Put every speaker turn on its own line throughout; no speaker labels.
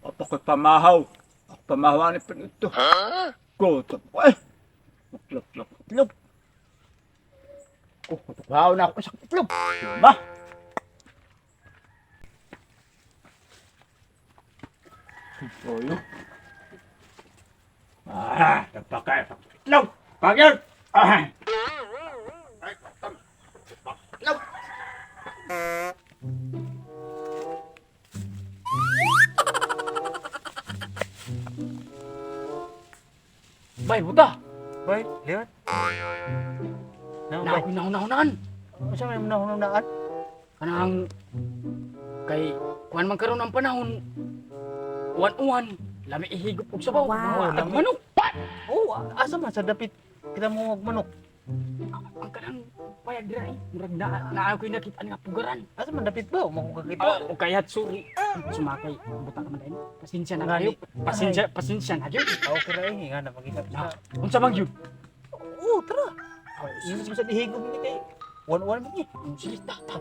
Apo ko'y pamahaw. Ako pamahaw ni Pinito. Gutom ko eh. Itlog, itlog, itlog. Oh, kutukaw na ako sa itlog. Ba? Toyo. Ah, napakain sa itlog. Pagyan! Ah. Ay, itlog.
Bay, buta.
Bay, liwat. Na,
Na
bay.
ako'y nahuna-hunaan.
Unsa may nahununaan?
Kanang kay kuan man karon ang panahon. Uwan-uwan, lami ihigop og sabaw.
Wow.
Tag manok.
Oh, asa man sa dapit kita mo og manok.
Ang kanang payag dira eh. Murag na na ako'y nakita nga pugaran.
Asa man dapit ba? Mo ko kakita.
Oh, o kaya't suri. Sumakay, buta ka man din. Pasensya na kayo. Pasensya, pasensya na gyud.
Okay ra eh, nga na makita
Na,
sa.
unsa man gyud?
Oh, tara. Yun sa dihigop ni kay wan-wan man ni.
Sige, ta, ta.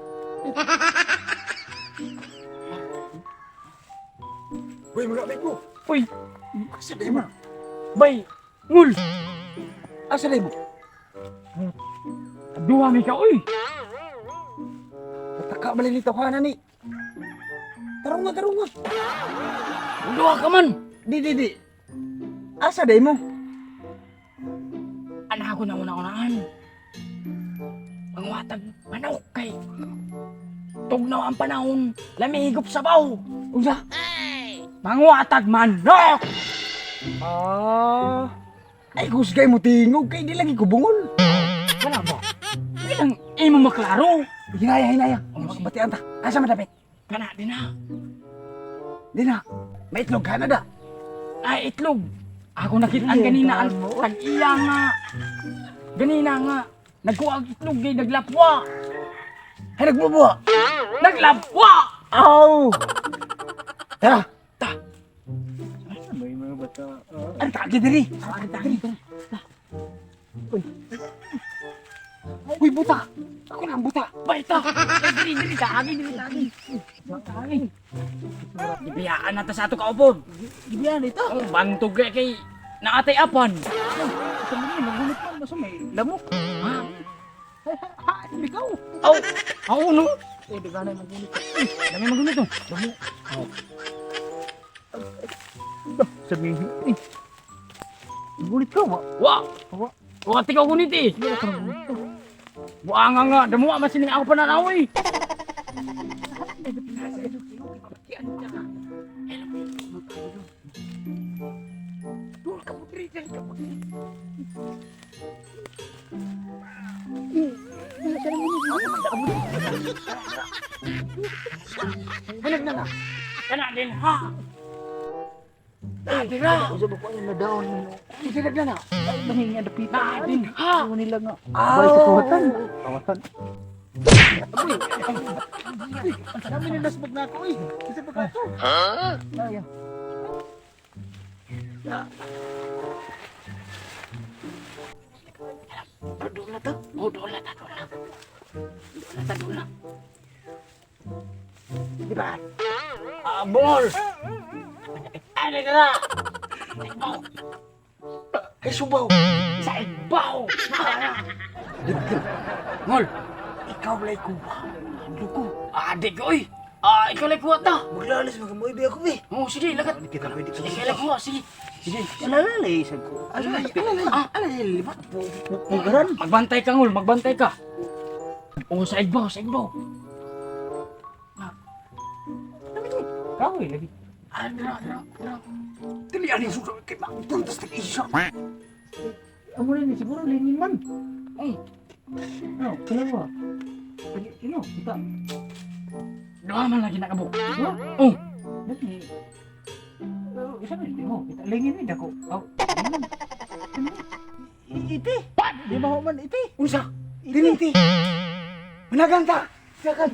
Uy, mga amigo.
Uy,
Asa na mo?
bay, ngul.
Asa na mo?
Duha mi ka uy.
Pataka malilitaw ka na ni. Tarong nga, tarong nga.
Duha ka man.
Di, di, di. Asa day mo?
Anak ako na una-unaan. Pangwatag manok kay tugnaw ang panahon, lami higop sabaw.
Unsa?
Mangwatag manok!
Ah. Ay, kusgay mo tingog kay di lagi ko bungol.
Wala ba? Ilang imo maklaro.
Hinaya, hinaya. Batian ta. Asa man dapit?
Kana din na.
Di na. May itlog ka na da.
Ay itlog. Ako nakitaan ganina ang tag-iya nga. Ganina nga. Nagkuha ang itlog kay naglapwa.
Ay, nagbubuha.
Naglapwa!
Aw! Tara.
Ta.
May mga bata.
Ang tagi diri.
Tagi, tagi.
Uy, buta. Ako na ang buta.
Baita! Diri, diri, tagi, diri, tagi. Tagi. Gibiyaan na ta sa ato kaupod.
Gibiyan ito.
Oh, bantog kay kay naatay apan.
Asa man ni magulit man basta may lamok.
Ha?
Ha, bikaw.
Aw, aw no.
Eh, di ganay magulit.
Dami magunit to.
Sabihin eh. Magulit ka wa.
Wa.
Wa.
Wa tika gunit eh.
Hindi ka magulit.
Wa nga nga damo man sining ako pananaw eh. Dul ka mo diri, diri ka mo diri.
Bulag na na.
Kana din ha. Na din ha.
Unsa ba ko ay na down mo?
Bulag na na.
Ay, lahi nga dapit.
Na din ha.
Ano nila nga? Bay sa kuwatan. Kawatan. Uy, ang dami na nasbag na ako eh. Isa pa ka to. Ha? Ay,
Dul na ta. Oh, dul na ta, dul na. Dul na ta, dul na.
Di ba?
Ah, bungol. Ano ka na? Igbaw.
Ay, subaw.
Sa igbaw. Na. Ngol.
Ikaw lay kuha. Luko.
Ah, di ko oy. Ah, ikaw lang kuha ta.
Maglalas mga mo ako eh.
Oh, sige, lagat.
kita pwede
Sige, ikaw lang kuha, sige. Sige.
Alalay sad ko.
Alalay, alalay.
Ah.
Alalay, libat. Pugaran.
Magbantay ka, ngol. Magbantay ka. Oh, sa igbaw, sa igbaw.
Kahoy lagi.
Ah, dira, dira, dira.
Dili ani suso kay mapuntas tag isa.
Amo na ni siguro lingin man.
Oh,
Oh, kalawa. Pagi ino, kita.
duha man lagi nakabuk.
Duha?
Oh,
Dali. Oh, isa man di mo. Kita lingin ni dako. Oh. Iti. Di ba man iti?
Unsa? Dininti. Managan ta. Dagan.